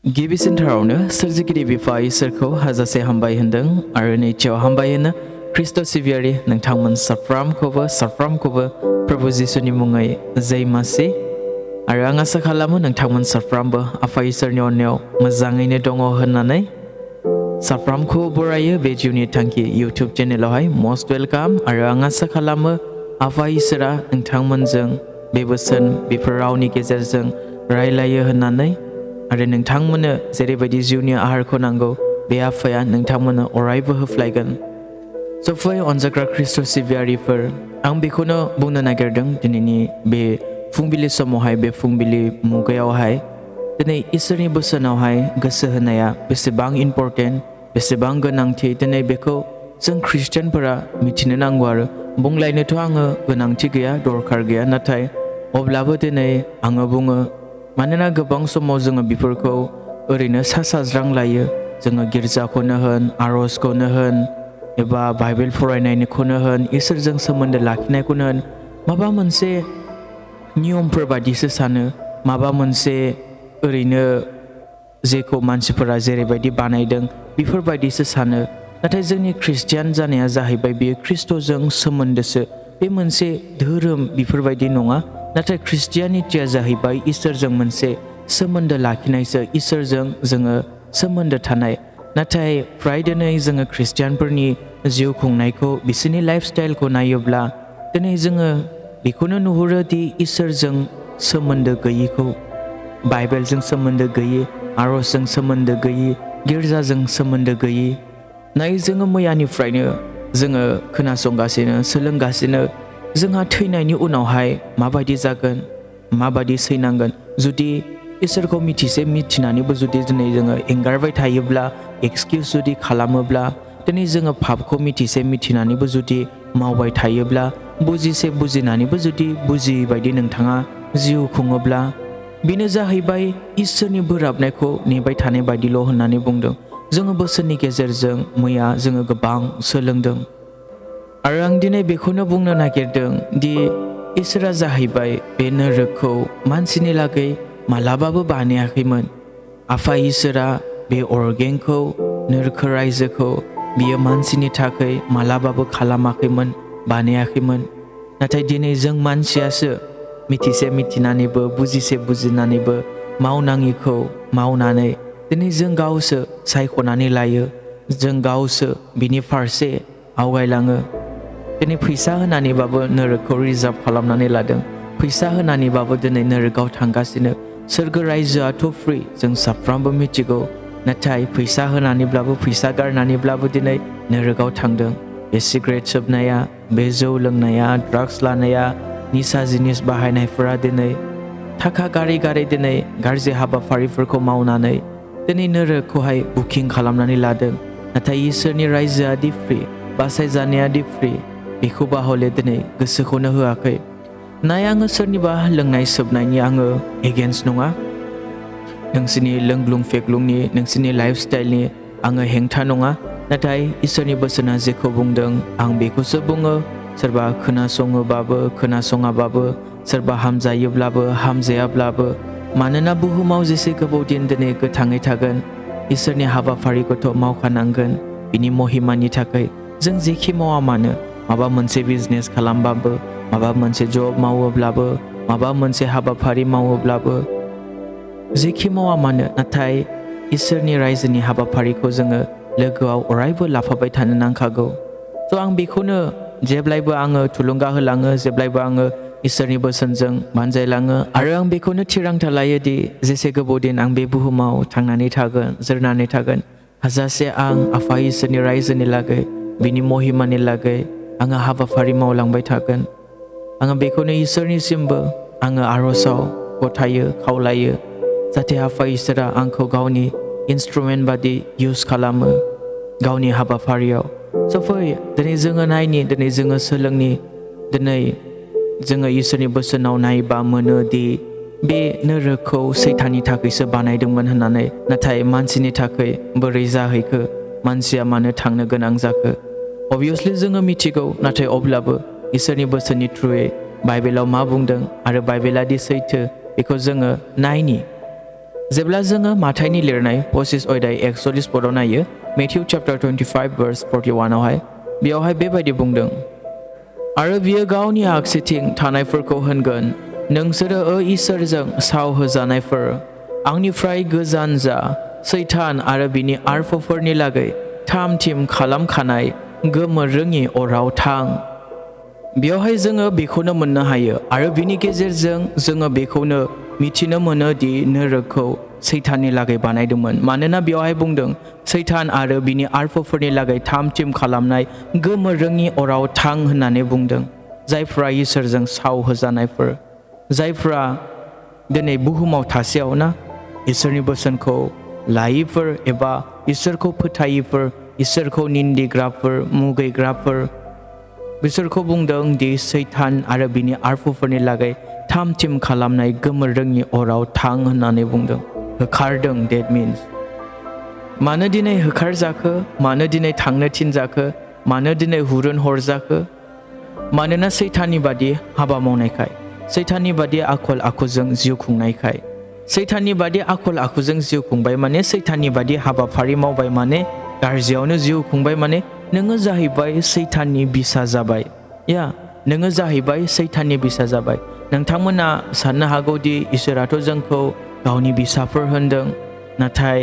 गिबि सेन्टारावनो सोरजिगिरि बिफा इसोरखौ हाजासे हामबाय होनदों आरो नैथियाव हामबाय होनो ख्रिस्ट' सिबियारि नोंथांमोन साफ्रामखौबो प्रभु जिसुनि मुङै जै मासि आरो आं आसा खालामो नोंथांमोन साफ्रामबो आफा इसोरनि अननायाव मोजाङैनो दङ होननानै साफ्रामखौ बरायो बे जिउनि थांखि इउटुब चेनेलावहाय मस्ट वेलकाम आरो आं आसा खालामो आफा इसोरा नोंथांमोनजों बे बोसोन बेफोर रावनि गेजेरजों रायलायो होननानै आरो नोंथांमोननो जेरैबायदि जिउनि आहारखौ नांगौ बे आफाया नोंथांमोननो अरायबो होफ्लायगोन। स' फै अनजाग्रा ख्रिस्ट' सिबियारिफोर आं बेखौनो बुंनो नागिरदों दिनैनि बे फुंबिलि समावहाय बे फुंबिलि मुगायावहाय दिनै इसोरनि बोसोनावहाय गोसो होनाया बेसेबां इम्परटेन्ट बेसेबां गोनांथि दिनै बेखौ जों ख्रिस्टियानफोरा मिथिनो नांगौ आरो बुंलायनोथ' आङो गोनांथि गैया दरखार गैया नाथाय अब्लाबो दिनै आङो बुङो मानोना गोबां समाव जोङो बेफोरखौ ओरैनो साज्रां लायो जोङो गिर्जाखौनो होन आर'जखौनो होन एबा बाइबेल फरायनायखौनो होन इसोरजों सोमोन्दो लाखिनायखौनो होन माबा मोनसे नियमफोर बायदिसो सानो माबा मोनसे ओरैनो जेखौ मानसिफोरा जेरैबायदि बानायदों बेफोरबायदिसो सानो नाथाय जोंनि ख्रिस्टियान जानाया जाहैबाय बेयो ख्रिस्ट'जों सोमोन्दोसो बे मोनसे धोरोम बेफोरबायदि नङा नाथाय ख्रिस्टियानिटिया जाहैबाय इसोरजों मोनसे सोमोन्दो लाखिनायसो इसोरजों जोङो सोमोन्दो थानाय नाथाय फ्राय दिनै जोङो ख्रिस्टियानफोरनि जिउ खुंनायखौ बिसोरनि लाइफ स्टाइलखौ नायोब्ला दिनै जोङो बेखौनो नुहुरो दि इसोरजों सोमोन्दो गैयिखौ बाइबेलजों सोमोन्दो गैयि आर'जजों सोमोन्दो गैयि गिर्जाजों सोमोन्दो गैयि नाय जोङो मैयानिफ्रायनो जोङो खोनासंगासिनो सोलोंगासिनो जोंहा थैनायनि उनावहाय माबायदि जागोन माबायदि सैनांगोन जुदि इसोरखौ मिथिनानैबो जुदि दिनै जोङो एंगारबाय थायोब्ला एक्सकिउस जुदि खालामोब्ला दिनै जोङो पापखौ मिथिनानैबो जुदि मावबाय थायोब्ला बुजिनानैबो जुदि बुजियै बायदि नोंथाङा जिउ खुङोब्ला बेनो जाहैबाय इसोरनि बोराबनायखौ नेबाय थानाय बायदिल' होननानै बुंदों जोङो बोसोरनि गेजेरजों मैया जोङो गोबां सोलोंदों आरो आं दिनै बेखौनो बुंनो नागिरदों दि इसोरा जाहैबाय बे नोरोखौ मानसिनि लागै मालाबाबो बानायाखैमोन आफा इसोरा बे अर्गेंखौ नोरखो रायजोखौ बियो मानसिनि थाखाय मालाबाबो खालामाखैमोन बानायाखैमोन नाथाय दिनै जों मानसियासो मिथिनानैबो बुजिनानैबो मावनाङिखौ मावनानै दिनै जों गावसो सायख'नानै लायो जों गावसो बिनि फारसे आवगायलाङो दिनै फैसा होनानैबाबो नोरोखौ रिजार्भ खालामनानै लादों फैसा होनानैबाबो दिनै नोरोगाव थांगासिनो सोरगो रायजोआथ' फ्रि जों साफ्रोमबो मिथिगौ नाथाय फैसा होनानैब्लाबो फैसा गारनानैब्लाबो दिनै नोरोगाव थांदों बे सिगारेट सोबनाया बे जौ लोंनाया ड्राग्स लानाया निसा जिनिस बाहायनायफोरा दिनै थाखा गारै दिनै गाज्रि हाबाफारिफोरखौ मावनानै दिनै नोरोखौहाय बुकिं खालामनानै लादों नाथाय इसोरनि रायजोआ दि फ्रि बासायजानाया दि फ्रि बेखौबा हले दिनै गोसोखौनो होआखै नाय आङो सोरनिबा लोंनाय सोबनायनि आङो एगेन्स्ट नङा नोंसोरनि लोंग्लुं फेग्लुंनि नोंसोरनि लाइफ स्टाइलनि आङो हेंथा नङा नाथाय इसोरनि बोसोना जेखौ बुंदों आं बेखौसो बुङो सोरबा खोनासङोबाबो खोनासङाबाबो सोरबा हामजायोब्लाबो हामजायाब्लाबो मानोना बुहुमाव जेसे गोबाव दिन दिनै गोथाङै थागोन इसोरनि हाबाफारिखौथ' मावखानांगोन बिनि महिमानि थाखाय जों जेखि मावा मानो माबा मोनसे बिजनेस खालामबाबो माबा मोनसे जब मावोब्लाबो माबा मोनसे हाबाफारि मावोब्लाबो जेखि मावा मानो नाथाय इसोरनि रायजोनि हाबाफारिखौ जोङो लोगोआव अरायबो लाफाबाय थानो नांखागौ स' आं बेखौनो जेब्लायबो आङो थुलुंगा होलाङो जेब्लायबो आङो इसोरनि बोसोनजों बानजायलाङो आरो आं बेखौनो थिरांथा लायोदि जेसे गोबाव दिन आं बे बुहुमाव थांनानै थागोन जोरनानै थागोन हाजासे आं आफा इसोरनि रायजोनि लागै बिनि महिमानि लागै आङो हाबाफारि मावलांबाय थागोन आङो बेखौनो इसोरनिसिमबो आङो आर'जाव गथायो खावलायो जाहाथे आफा इसोरा आंखौ गावनि इन्सट्रुमेन्ट बादि इउज खालामो गावनि हाबाफारियाव स' फै दिनै जोङो नायनि दिनै जोङो सोलोंनि दिनै जोङो इसोरनि बोसोनाव नायबा मोनोदि बे नोरोखौ सैताननि थाखायसो बानायदोंमोन होननानै नाथाय मानसिनि थाखाय बोरै जाहैखो मानसिया मानो थांनो गोनां जाखो अबभियासलि जोङो मिथिगौ नाथाय अब्लाबो इसोरनि बोसोननि थ्रुयै बाइबेलाव मा बुंदों आरो बाइबेला दि सैथो बेखौ जोङो नायनि जेब्ला जोङो माथाइनि लिरनाय 25 अध्याय 41 पदआव नायो मेथ्यु चैप्टर 25 verse 41 आवहाय बेयावहाय बेबायदि बुंदों आरो बियो गावनि आगसिथिं थानायफोरखौ होनगोन नोंसोरो इसोरजों साव होजानायफोर आंनिफ्राय गोजान जा सैतान आरो बिनि आरफोरनि लागै थाम थिम खालामखानाय गोमोरोङि अराव थां। बेयावहाय जोङो बेखौनो मोननो हायो आरो बिनि गेजेरजों जोङो बेखौनो मिथिनो मोनो दि नोरकखौ सैताननि लागै बानायदोंमोन मानोना बेयावहाय बुंदों सैतान आरो बिनि आरफोरनि लागै थाम थिम खालामनाय गोमोरोङि अराव थां होननानै बुंदों जायफ्रा इसोरजों साव होजानायफोर जायफ्रा दिनै बुहुमाव थासेयाव ना इसोरनि बोसोनखौ लायिफोर एबा इसोरखौ फोथायिफोर इसोरखौ निन्दिग्राफोर मुगैग्राफोर बिसोरखौ बुंदों दि सैतान आरो बिनि आरफोरनि लागै थाम थिम खालामनाय गोमोरोङि अराव थां होननानै बुंदों होखारदों डेट मिन्स मानो दिनै होखारजाखो मानो दिनै थांनो थिनजाखो मानो दिनै हुरुन हरजाखो मानोना सैताननि बादि हाबा मावनायखाय सैताननि बादि आखल आखुजों जिउ खुंनायखाय सैताननि बादि आखल आखुजों जिउ खुंबाय माने सैताननि बादि हाबाफारि मावबाय माने गाज्रियावनो जिउ खुंबाय माने नोङो जाहैबाय सैताननि बिसा जाबाय या नोङो जाहैबाय सैताननि बिसा जाबाय। नोंथांमोना साननो हागौ दि इसोराथ' जोंखौ गावनि बिसाफोर होनदों नाथाय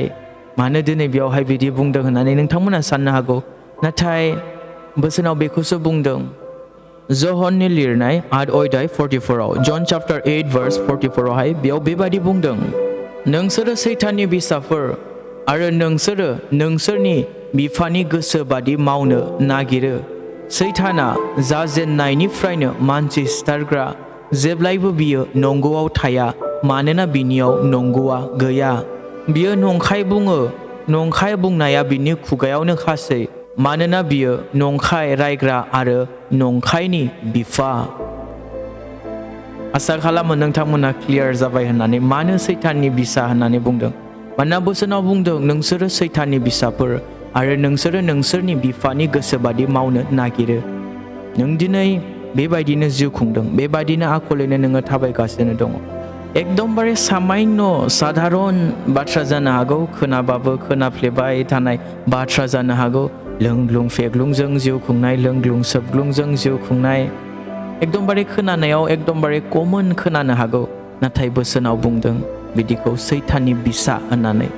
मानो दिनै बेयावहाय बिदि बुंदों होननानै नोंथांमोना साननो हागौ नाथाय बोसोनाव बेखौसो बुंदों जहननि लिरनाय 8 अध्याय 44 आव जन चैप्टर 8 verse 44 आवहाय बेयाव बेबायदि बुंदों नोंसोरो सैताननि बिसाफोर आरो नोंसोरो नोंसोरनि बिफानि गोसो बादि मावनो नागिरो सैताना जाजेननायनिफ्रायनो मानसि सिथारग्रा जेब्लायबो बियो नंगौआव थाया मानोना बिनियाव नंगौआ गैया बियो नंखाय बुङो नंखाय बुंनाया बिनि खुगायावनो खासै मानोना बियो नंखाय रायग्रा आरो नंखायनि बिफा। आसा खालामो नोंथांमोना क्लियार जाबाय होननानै मानो सैताननि बिसा होननानै बुंदों मानोना बोसोनाव बुंदों नोंसोरो सैताननि बिसाफोर आरो नोंसोरो नोंसोरनि बिफानि गोसो बादि मावनो नागिरो नों दिनै बेबायदिनो जिउ खुंदों बेबायदिनो आखलैनो नोङो थाबायगासिनो दङ एकदमबारे सामान्य साधारन बाथ्रा जानो हागौ खोनाबाबो खोनाफ्लेबाय थानाय बाथ्रा जानो हागौ लोंग्लुं फेग्लुंजों जिउ खुंनाय लोंग्लुं सोबग्लुंजों जिउ खुंनाय एकदमबारे खोनानायाव एकदमबारे कमन खोनानो हागौ नाथाय बोसोनाव बुंदों बिदिखौ सैताननि बिसा होननानै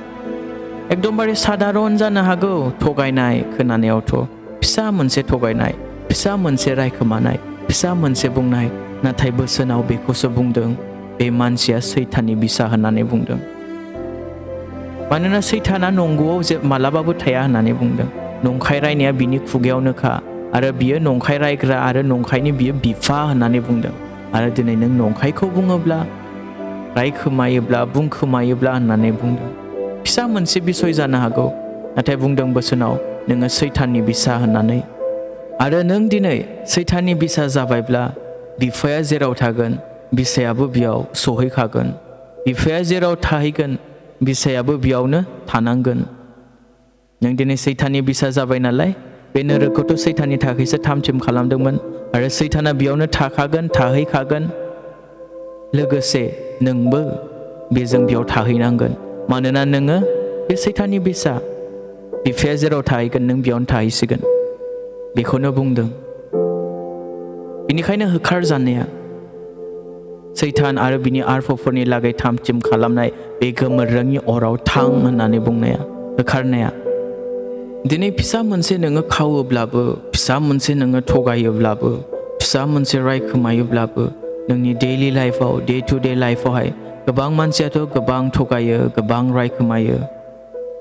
एकदमबारे साधारन जानो हागौ थगायनाय खोनानायावथ' फिसा मोनसे थगायनाय फिसा मोनसे रायखोमानाय फिसा मोनसे बुंनाय नाथाय बोसोनाव बेखौसो बुंदों बे मानसिया सैताननि बिसा होननानै बुंदों मानोना सैताना नंगौआव मालाबाबो थाया होननानै बुंदों नंखाय रायनाया बिनि खुगायावनोखा आरो बियो नंखाय रायग्रा आरो नंखायनि बियो बिफा होननानै बुंदों आरो दिनै नों नंखायखौ बुङोब्ला रायखोमायोब्ला बुंखोमायोब्ला होननानै बुंदों फिसा मोनसे बिसय जानो हागौ नाथाय बुंदों बोसोनाव नोङो सैताननि बिसा होननानै आरो नों दिनै सैताननि बिसा जाबायब्ला बिफाया जेराव थागोन बिसायाबो बेयाव सहैखागोन बिफाया जेराव थाहैगोन बिसायाबो बेयावनो थानांगोन नों दिनै सैताननि बिसा जाबाय नालाय बे नोरकखौथ' सैताननि थाखायसो थाम थिम खालामदोंमोन आरो सैताना बेयावनो थाखागोन थाहैखागोन लोगोसे नोंबो बेजों बेयाव थाहैनांगोन मानोना नोङो बे सैताननि बिसा बिफाया जेराव थाहैगोन नों बेयावनो थाहैसिगोन बेखौनो बुंदों बेनिखायनो होखारजानाया सैतान आरो बिनि आरफोरनि लागै थाम थिम खालामनाय बे गोमोरोङि अराव थां होननानै बुंनाया होखारनाया दिनै फिसा मोनसे नोङो खावोब्लाबो फिसा मोनसे नोङो थगायोब्लाबो फिसा मोनसे रायखोमायोब्लाबो नोंनि डेइलि लाइफआव डे टु डे लाइफआवहाय गोबां मानसियाथ' गोबां थगायो गोबां रायखोमायो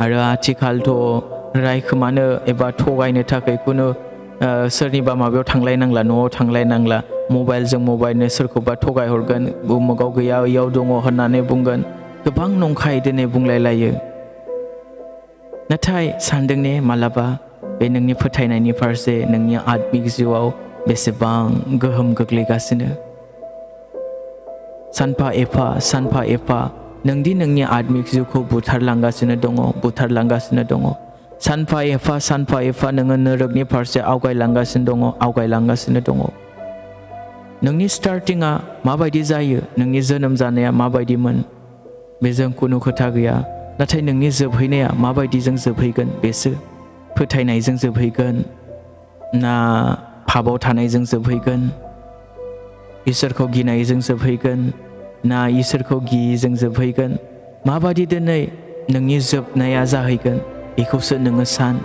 आरो आथिखालथ' रायखोमानो एबा थगायनो थाखाय खुनु सोरनिबा माबायाव थांलायनांला न'आव थांलायनांला मबाइलजों मबाइलनो सोरखौबा थगायहरगोन उमुगाव गैया इयाव दङ होननानै बुंगोन गोबां नंखाय दिनै बुंलायलायो नाथाय सानदों ने मालाबा बे नोंनि फोथायनायनि फारसे नोंनि आत्मिक जिउआव बेसेबां गोहोम गोग्लैगासिनो सानफा एफा नोंदि नोंनि आत्मिक जिउखौ बुथारलांगासिनो दङ सानफा एफा नोङो नोरकनि फारसे आवगायलांगासिनो दङ नोंनि स्टार्टिंआ माबायदि जायो नोंनि जोनोम जानाया माबायदिमोन बेजों खुनु खोथा गैया नाथाय नोंनि जोबहैनाया माबायदिजों जोबहैगोन बेसो फोथायनायजों जोबहैगोन ना पापाव थानायजों जोबहैगोन इसोरखौ गिनायजों जोबहैगोन ना इसोरखौ गियिजों जोबहैगोन माबादि दिनै नोंनि जोबनाया जाहैगोन बेखौसो नोङो सान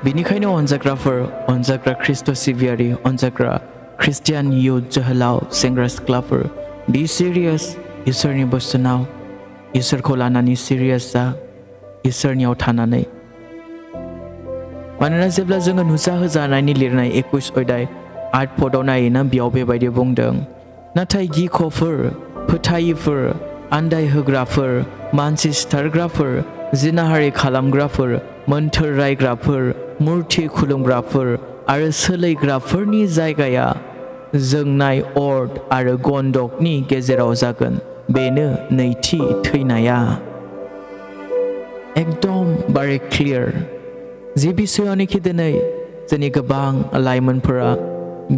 बेनिखायनो अनजाग्रा ख्रिस्ट' सिबियारि अनजाग्रा ख्रिस्टियान इयुथ जोहोलाव सेंग्रा सिख्लाफोर बि सिरियास इसोरनि बोसोनाव इसोरखौ लानानै सिरियास जा इसोरनियाव थानानै मानोना जेब्ला जोङो नुजाहोजानायनि लिरनाय 21 अध्याय 8 पदआव नायोना बेयाव बेबायदि बुंदों नाथाय गिख'फोर फोथायिफोर आन्दाय होग्राफोर मानसि सिथारग्राफोर जिनाहारि खालामग्राफोर मोन्थोर रायग्राफोर मुर्ति खुलुमग्राफोर आरो सोलैग्राफोरनि जायगाया जोंनाय अर आरो गन्धकनि गेजेराव जागोन बेनो नैथि थैनाया एकदम बारे क्लियार जि बिसयआवनोखि दिनै जोंनि गोबां लाइमोनफोरा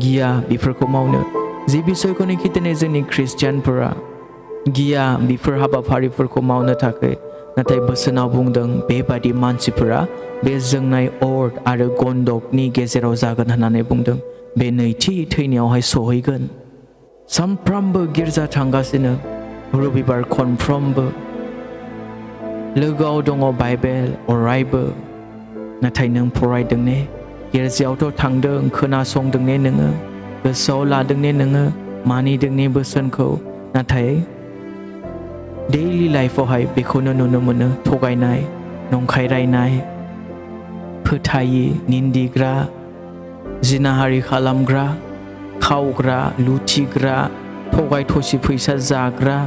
गिया बेफोरखौ मावनो जि बिसयखौनोखि दिनै जोंनि ख्रिस्टियानफोरा गिया बेफोर हाबाफारिफोरखौ मावनो थाखाय नाथाय बोसोनाव बुंदों बेबादि मानसिफोरा बे जोंनाय अर आरो गन्धकनि गेजेराव जागोन होननानै बुंदों बे नैथि थैनायावहाय सहैगोन सानफ्रामबो गिर्जा थांगासिनो रबिबार खनफ्रोमबो लोगोआव दङ बाइबेल अरायबो नाथाय नों फरायदों ने गिर्जायावथ' थांदों खोनासंदों ने नोङो गोसोआव लादों ने नोङो मानिदों ने बोसोनखौ नाथाय डेइलि लाइफआवहाय बेखौनो नुनो मोनो थगायनाय नंखाय रायनाय फोथायि निन्दिग्रा जिनाहारि खालामग्रा खावग्रा लुथिग्रा थगाय थसि फैसा जाग्रा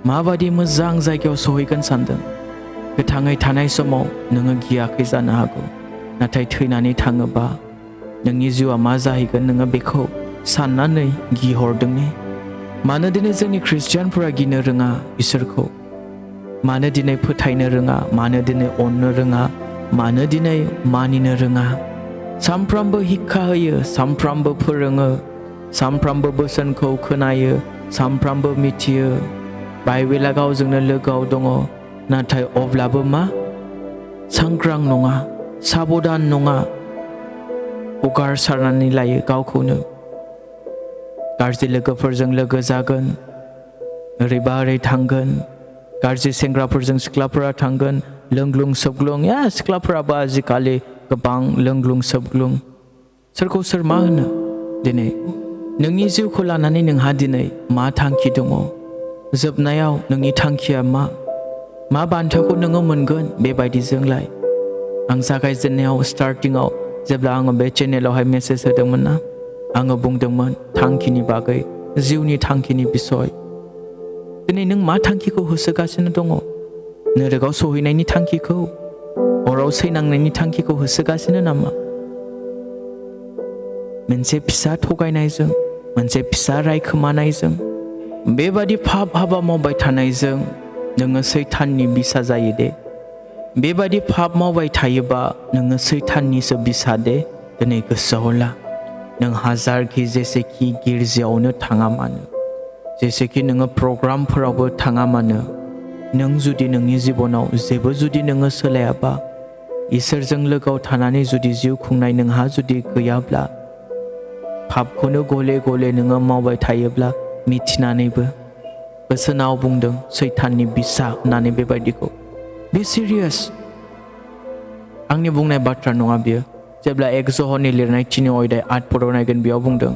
माबादि मोजां जायगायाव सहैगोन सानदों गोथाङै थानाय समाव नोङो गियाखै जानो हागौ नाथाय थैनानै थाङोबा नोंनि जिउआ मा जाहैगोन नोङो बेखौ साननानै गिहरदों ने मानो दिनै जोंनि ख्रिस्टियानफोरा गिनो रोङा इसोरखौ मानो दिनै फोथायनो रोङा मानो दिनै अननो रोङा मानो दिनै मानिनो रोङा सानफ्रामबो हिक्खा होयो सानफ्रामबो फोरोङो सानफ्रामबो बोसोनखौ खोनायो सानफ्रामबो मिथियो बाइबेला गावजोंनो लोगोआव दङ नाथाय अब्लाबो मा सांग्रां नङा साबधान नङा हगारसारनानै लायो गावखौनो गाज्रि लोगोफोरजों लोगो जागोन ओरैबा ओरै थांगोन गाज्रि सेंग्राफोरजों सिख्लाफोरा थांगोन लोंग्लुं सोबग्लुं सिख्लाफोराबो आजिखालि गोबां लोंग्लुं सोबग्लुं सोरखौ सोर मा होनो दिनै नोंनि जिउखौ लानानै नोंहा दिनै मा थांखि दङ जोबनायाव नोंनि थांखिया मा बान्थाखौ नोङो मोनगोन बेबायदिजोंलाय आं जागायजेननायाव स्टार्टिंआव जेब्ला आङो बे चेनेलावहाय मेसेज होदोंमोन ना आङो बुंदोंमोन थांखिनि बागै जिउनि थांखिनि बिसय दिनै नों मा थांखिखौ होसोगासिनो दङ नोरोगाव सहैनायनि थांखिखौ अराव सैनांनायनि थांखिखौ होसोगासिनो नामा मोनसे फिसा थगायनायजों मोनसे फिसा रायखोमानायजों बेबादि पाप हाबा मावबाय थानायजों नोङो सैताननि बिसा जायो दे बेबादि पाप मावबाय थायोबा नोङो सैताननिसो बिसा दे दिनै गोसोआव ला नों हाजारखि जेसेखि गिर्जायावनो थाङा मानो जेसेखि नोङो प्रग्रामफोरावबो थाङा मानो नों जुदि नोंनि जिबनाव जेबो जुदि नोङो सोलायाबा इसोरजों लोगोआव थानानै जुदि जिउ खुंनाय नोंहा जुदि गैयाब्ला पापखौनो गले गले नोङो मावबाय थायोब्ला मिथिनानैबो बोसोनाव बुंदों सैताननि बिसा होननानै बेबायदिखौ बे सिरियास आंनि बुंनाय बाथ्रा नङा बियो जेब्ला एकजहरनि लिरनाय 3 अध्याय 8 पदआव नायगोन बेयाव बुंदों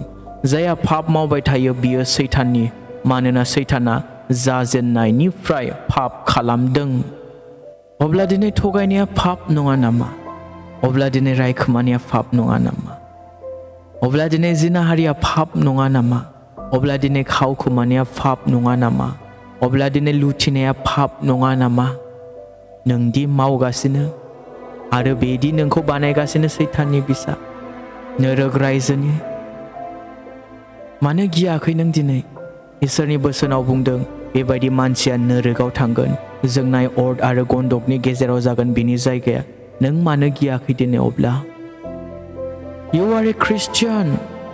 जायहा पाप मावबाय थायो बियो सैताननि मानोना सैताना जाजेननायनिफ्राय पाप खालामदों अब्ला दिनै थगायनाया पाप नङा नामा अब्ला दिनै रायखोमानाया पाप नङा नामा अब्ला दिनै जिनाहारिया पाप नङा नामा अब्ला दिनै खावखोमानाया पाप नङा नामा अब्ला दिनै लुथिनाया पाप नङा नामा नोंदि मावगासिनो आरो बेदि नोंखौ बानायगासिनो सैताननि बिसा नोरोग रायजोनि मानो गियाखै नों दिनै इसोरनि बोसोनाव बुंदों बेबायदि मानसिया नोरोगाव थांगोन जोंनाय अर आरो गन्धकनि गेजेराव जागोन बिनि जायगाया नों मानो गियाखै दिनै अब्ला You are a Christian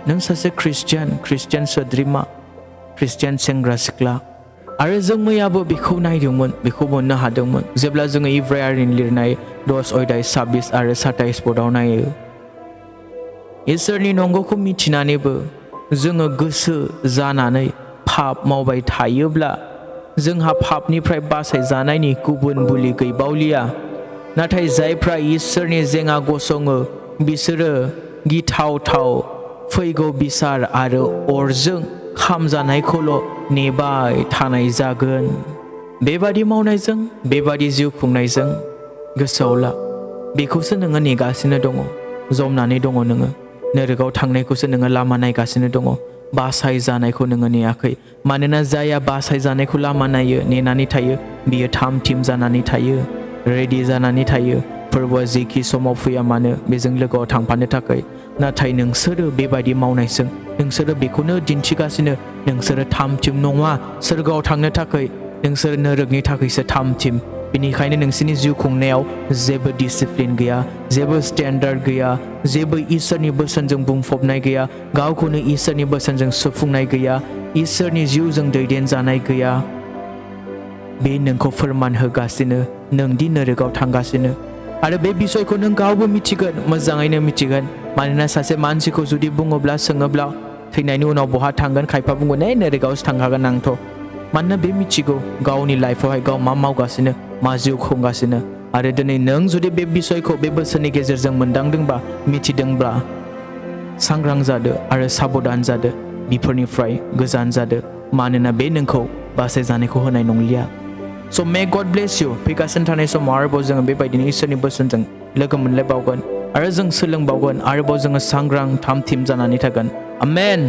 नों सासे ख्रिस्टियान सोद्रोमा ख्रिस्टियान सेंग्रा सिख्ला आरो जों मैयाबो बेखौ नायदोंमोन बेखौ मोननो हादोंमोन जेब्ला जोङो इब्रायारिनि लिरनाय 10 अध्याय 26 आरो 27 पदआव नायो इसोरनि नंगौखौ मिथिनानैबो जोङो गोसो जानानै पाप मावबाय थायोब्ला जोंहा पापनिफ्राय बासायजानायनि गुबुन बुलि गैबावलिया नाथाय जायफ्रा इसोरनि जेङा गसङो बिसोरो गिथावथाव फैगौ बिसार आरो अरजों खामजानायखौल' नेबाय थानाय जागोन बेबादि मावनायजों बेबादि जिउ खुंनायजों गोसोआव ला बेखौसो नोङो नेगासिनो दङ जमनानै दङ नोङो नोरगआव थांनायखौसो नोङो लामा नायगासिनो दङ बासाय जानायखौ नोङो नेयाखै मानोना जाया बासाय जानायखौ लामा नायो नेनानै थायो बियो थाम थिम जानानै थायो रेडि जानानै थायो फोरबोआ जेखि समाव फैया मानो बेजों लोगोआव थांफानो थाखाय नाथाय नोंसोरो बेबायदि मावनायजों नोंसोरो बेखौनो दिन्थिगासिनो नोंसोरो थाम थिम नङा सोरगोआव थांनो थाखाय नोंसोर नोरगनि थाखायसो थाम थिम बेनिखायनो नोंसोरनि जिउ खुंनायाव जेबो डिसिप्लिन गैया जेबो स्टेन्डार्ड गैया जेबो इसोरनि बोसोनजों बुंफबनाय गैया गावखौनो इसोरनि बोसोनजों सुफुंनाय गैया इसोरनि जिउजों दैदेनजानाय गैया बे नोंखौ फोरमान होगासिनो नोंदि नोरगआव थांगासिनो आरो बे बिसयखौ नों गावबो मिथिगोन मोजाङैनो मिथिगोन मानोना सासे मानसिखौ जुदि बुङोब्ला सोङोब्ला थैनायनि उनाव बहा थांगोन खायफा बुंगोन नोरगआवसो थांखागोन आंथ' मानोना बे मिथिगौ गावनि लाइफआवहाय गाव मा मावगासिनो मा जिउ खुंगासिनो आरो दिनै नों जुदि बे बिसयखौ बे बोसोरनि गेजेरजों मोनदांदोंबा मिथिदोंब्ला सांग्रां जादो आरो साबधान जादो बेफोरनिफ्राय गोजान जादो मानोना बे नोंखौ बासाय जानायखौ होनाय नंलिया So may God bless you फैगासिनो थानाय समाव आरोबाव जोङो बेबायदिनो इसोरनि बोसोनजों लोगो मोनलायबावगोन आरो जों सोलोंबावगोन आरोबाव जोङो सांग्रां थाम थिम जानानै थागोन आमेन